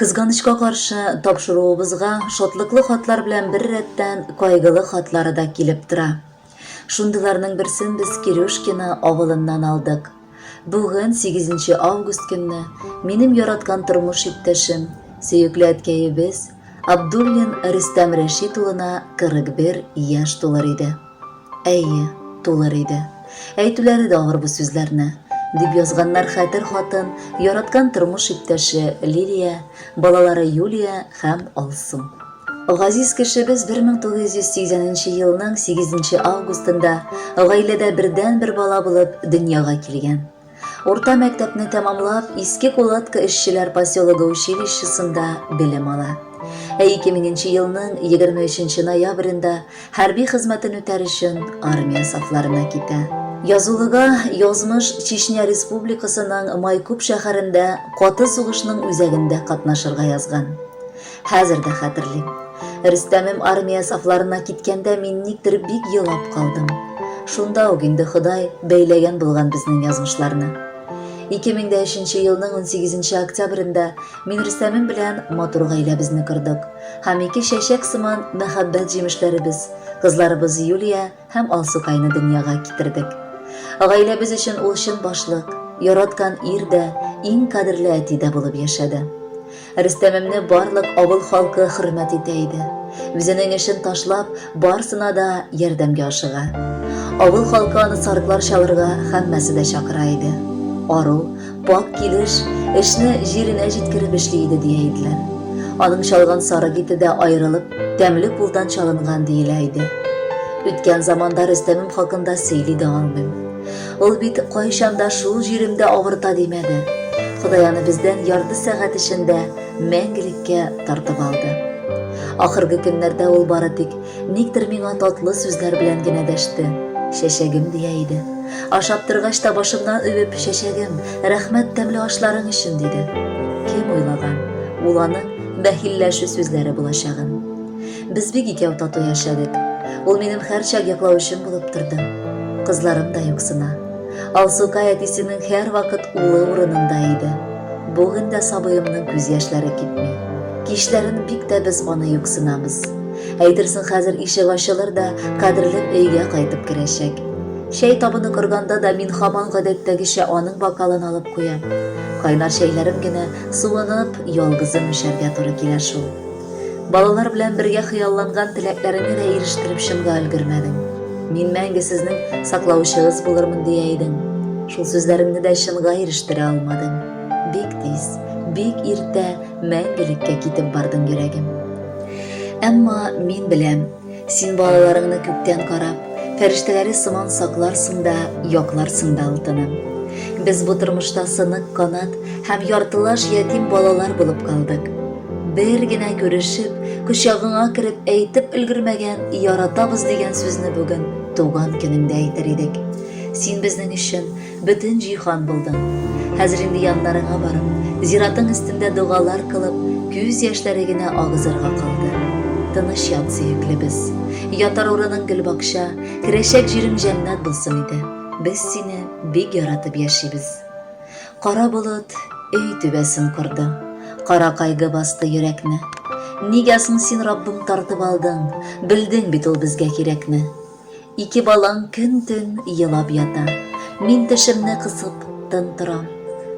Кызганычка каршы, тапшыруыбызга шатлыклы хатлар белән беррәттән кайгылы хатлары да килеп тора. Шундыйларның берсен без Кирюшкино авылыннан алдык. Бүген, 8 август көнне, минем яраткан тормыш иптәшем, сөекле әткәебез Абдуллин Рөстәм Рәшит улына 41 яшь тулыр иде. Әйе, тулыр иде. Әйтүләре дә авыр бу сүзләрне, дип язганнар хәтер хатын, яраткан тормыш иптәше Лилия, балалары Юлия һәм Алсу. Газиз кешебез 1980 нче елның 8 нче августында гаиләдә бердәнбер бала булып дөньяга килгән. Урта мәктәпне тәмамлап, Иске Кулатка эшчеләр поселогы училищесында белем ала. Ә 2000 елның 23 ноябрендә хәрби хезмәтен үтәр өчен армия сафларына китә. Язулыга язмыш Чечня Республикасының Майкуп шәһәрендә каты сугышның үзәгендә катнашырга язган. Хәзер дә хәтерлим. Рөстәмем армия сафларына киткәндә мин никтер бик елап калдым. Шунда ук инде Ходай бәйләгән булган безнең язмышларны. 2003 елның 18 октябрендә мин Рөстәмем белән матур гаиләбезне кордык һәм ике чәчәк сыман мәхәббәт җимешләребез, кызларыбыз Юлия һәм Алсукайны дөньяга китердек. Гаиләбез өчен ул чын башлык, яраткан ир дә, иң кадерле әти дә булып яшәде. Рөстәмемне барлык авыл халкы хөрмәт итә иде. Үзенең эшен ташлап, барсына да ярдәмгә ашыга. Авыл халкы аны сарыклар чалырга һәммәсе дә чакыра иде. Ару, пакь килеш, эшне җиренә җиткереп эшли иде дия иделәр. Аның чалган сарык ите дә аерылып, тәмле кулдан чалынган диелә иде. Үткән заманда Рөстәмем хакында сөйли дә алмыйм. Ул бит кайчан да шул җиремдә авырта димәде. Ходай аны бездән ярты сәгать эчендә мәңгелеккә тартып алды. Ахыргы көннәрдә ул бары тик никтер миңа татлы сүзләр белән генә дәште. Чәчәгем дия иде. Ашап торгач та башымнан үбеп, чәчәгем, рәхмәт тәмле ашларың өчен, диде. Кем уйлаган, ул аның бәхилләшү сүзләре булачагын. Без бик икәү тату яшәдек. Ул минем һәрчак яклаучым булып торды. Кызларым да юксына. Алсукай әтисенең һәрвакыт улы урынында иде. Бүген дә сабыемның күз яшьләре кипми. Кичләрен бик тә без аны юксынабыз. Әйтерсең хәзер ишек ачылыр да, кадерлем өйгә кайтып керәчәк. Чәй табыны корганда да мин һаман гадәттәгечә аның бокалын алып куям. Кайнар чәйләрем генә суынып, ялгызым эчәргә туры килә шул. Балалар белән бергә хыялланган теләкләреңне дә ирештереп чынга өлгермәдең. Мин мәңге сезнең саклаучыгыз булырмын дия идең. Шул сүзләреңне дә чынга ирештерә алмадың. Бик тиз, бик иртә мәңгелеккә китеп бардың, йөрәгем. Әмма мин беләм, син балаларыңны күктән карап, фәрештәләре сыман сакларсың да, якларсың да, алтыным. Без бу тормышта сынык канат һәм яртылаш ятим балалар булып калдык. Бер генә күрешеп, кочагыңа кереп әйтеп өлгермәгән яратабыз дигән сүзне бүген туган көнеңдә әйтер идек. Син безнең өчен бөтен җиһан булдың. Хәзер инде яннарыңа барып, зиратың өстендә догалар кылып, күз яшьләре генә агызырга калды. Тыныч ят, сөеклебез. Ятар урының гөлбакча, керәчәк җирең җәннәт булсын иде. Без сине бик яратып яшибез. Кара болыт өй түбәсен корды. Кара кайгы басты йөрәкне. Нигә соң син, Раббым, тартып алдың? Белдең бит ул безгә кирәкне. Ике балаң көн-төн елап ята. Мин тешемне кысып тын торам.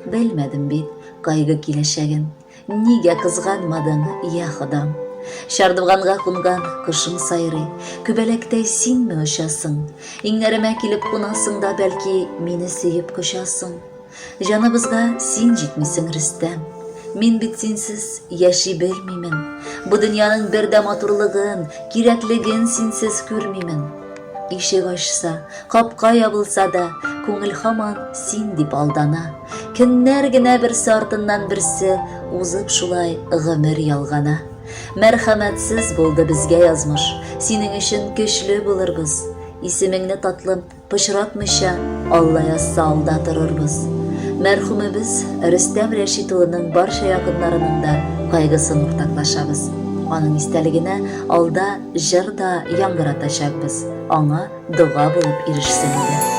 Белмәдем бит кайгы киләчәген. Нигә кызганмадың, я Ходам? Чардуганга кунган кошың сайрый. Күбәләктәй синме очасың? Иңнәремә килеп кунасың да, бәлки, мине сөеп кочасың? Җаныбызга син җитмисең, Рөстәм. Мин бит синсез яши белмимен. Бу дөньяның бер дә матурлыгын, кирәклеген синсез күрмимен. Ишек ачса, капка ябылса да, күңел һаман син дип алдана. Көннәр генә берсе артыннан берсе узып шулай гомер ялгана. Мәрхәмәтсез булды безгә язмыш, синең өчен көчле булырбыз. Исемеңне татлым Пычратмыйча, Алла язса алда торырбыз. Мәрхүмебез Рөстәм Рәшит улының барча якыннарының да кайгысын уртаклашабыз. Аның истәлегенә алда җыр да яңгыратачакбыз. Аңа дога булып ирешсен иде.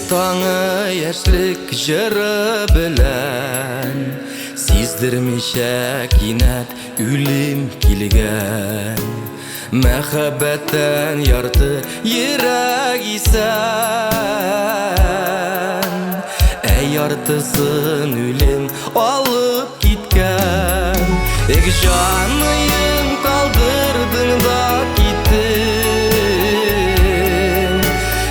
Яшьлек таңы, яшьлек җыры белән Сиздермичә кинәт үлем килгән. Мәхәббәттән ярты йөрәк исән, Ә яртысын үлем алып киткән. Эх, җаныем, калдырдың да киттең.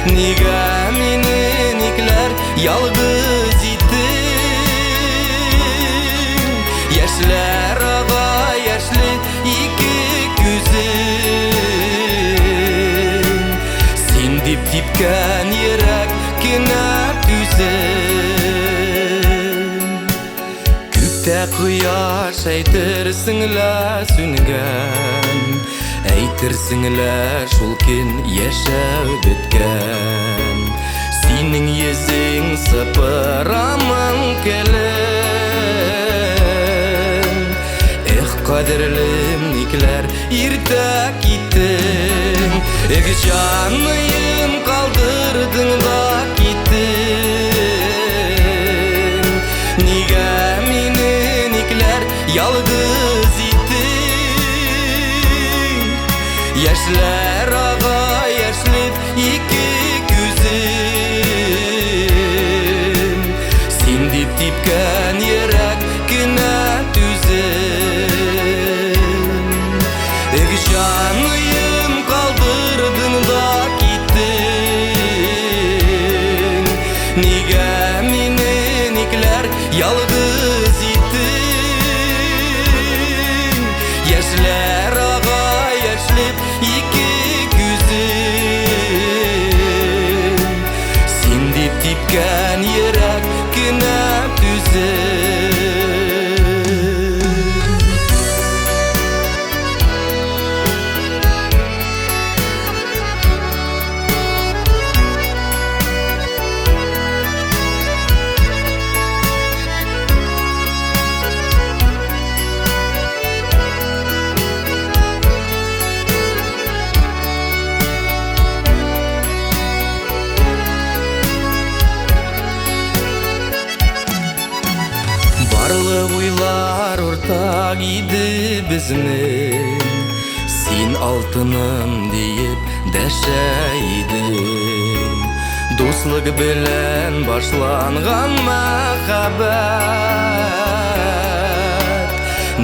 Нигә мине никләр ялгыз иттең? Яшьләр ага яшьле ике күзем. Син дип типкән йөрәк кенә түзем. Күктә кояш әйтерсең лә сүнгән, Әйтерсең лә шул көн яшәү беткән. Синең йөзең сыпырамын көлем. Эх, кадерлем, никләр иртә киттең? Эх, җаныем, калдырдың да киттең. Нигә мине никләр ялгыз иттең? Яшьләр ага яшьле ике күзем. Син дип типкән йөрәк кенә түзем. Эх, җаныем, калдырдың да киттең. Нигә мине никләр ялгыз иттең? Яшьләр ага яшьле ике күзем. Син дип типкән йөрәк кенә түзем. Барлык уйлар уртак иде безнең. Син алтыным диеп дәшә идең. Дуслык белән башланган мәхәббәт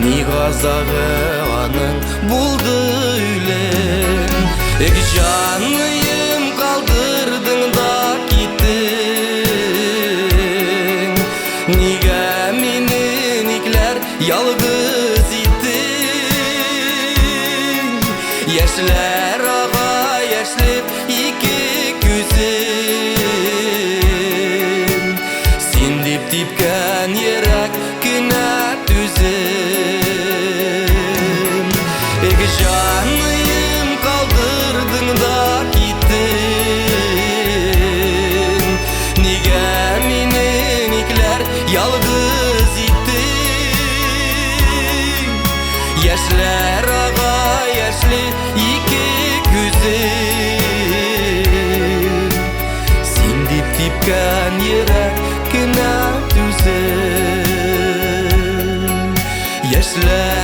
Ник азагы аның булды үлем? Эх, җаныем, калдырдың да киттең. Нигә мине никләр ялгыз иттең? Яшьләр ага яшьле ике күзем. Син дип типкән йөрәк кенә түзем. Эх, җаныем, калдырдың да киттең. Нигә мине никләр ялгыз иттең? Яшьләр ага яшьле ике күзем. Син дип типкән йөрәк кенә түзем. Яшьләр